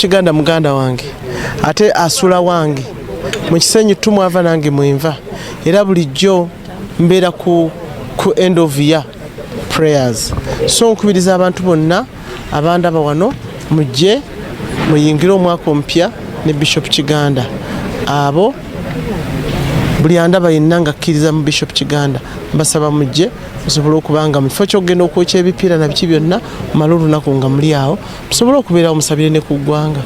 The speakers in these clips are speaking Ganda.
Kiganda muganda wange ate asula wange mu Kisenyi, tumwava nange mwenva, era bulijjo mbeera ku end of year prayers. So nkubiriza abantu bonna abandaba wano, mujje muyingire omwaka omupya ne Bishop Kiganda. Abo buli andaba yenna nga akkiriza mu Bishop Kiganda, mbasaba mujje musobole okuba nga mu kifo kyokugenda okwokya ebipiira na biki byonna, mumale olunaku nga muli awo, musobole okubeerawo, musabire ne ku ggwanga.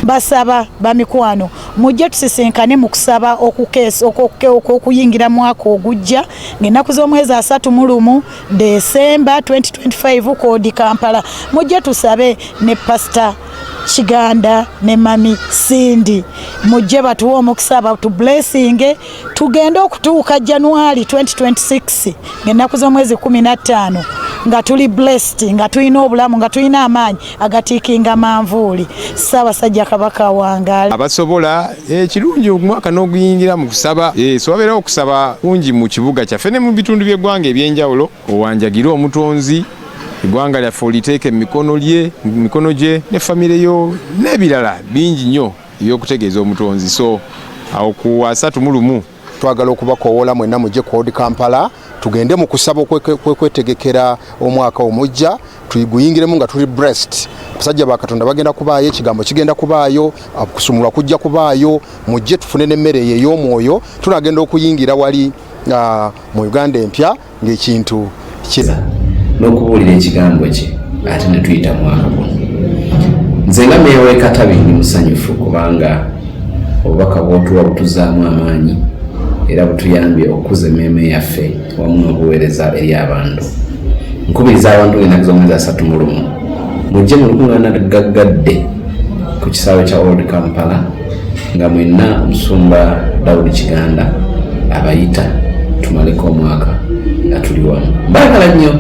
Basaba bamikwano, mujje tusisinkane mu kusaba okw'okuyingira mwaka ogujja, ng'ennaku z'omwezi 31 Desemba 2025, ku Old Kampala. Mujje tusabe ne Pasita Kiganda ne Mami Cindy. Mujje batuwe omukisa, batu blessing, tugende okutuuka January 2026, ng'ennaku z'omwezi 15, nga tuli blessed, nga tulina obulamu, nga tulina amaanyi agatiikinga manvuuli. Ssaabasajja Kabaka wangaale. Abasobola, ekirungi omwaka n'oguyingira mu kusaba. So wabeerawo okusaba kungi mu kibuga kyaffe ne mu bitundu by'eggwanga ebyenjawulo. Owanjagire Omutonzi, eggwanga lyaffe oliteeke mu mikono lye, mu mikono gye, ne famire yo n'ebirala bingi nnyo ebyokutegeeza Omutonzi. So awo ku 31. Twagala okubakowoola mwenna mujje ku Old Kampala, tugende mu kusaba okwetegekera omwaka omujja, tuguyingiremu nga tuli blessed. Abasajja ba Katonda bagenda kubaayo, ekigambo kigenda kubaayo, okusumulwa kujja kubaayo. Mujje tufune n'emmere eyo ey'omwoyo. Tunagenda okuyingira wali mu Uganda empya ng'ekintu n'okubuulira ekigambo kye, ate ne tuyita mwaka guno. Nze nga meeya w'e Katabi ndi musanyufu kubanga obubaka bw'otuwa butuzaamu amaanyi era butuyambye okukuza emmeeme yaffe wamu n'obuweereza eri abantu. Nkubiriza abantu ng'ennaku z'omwezi 31 mujje mu lukuŋŋaana gaggadde ku kisaawe kya Old Kampala, nga mwenna Omusumba Dawudi Kiganda abayita tumaleko omwaka nga tuli wamu. Mbaagala nnyo.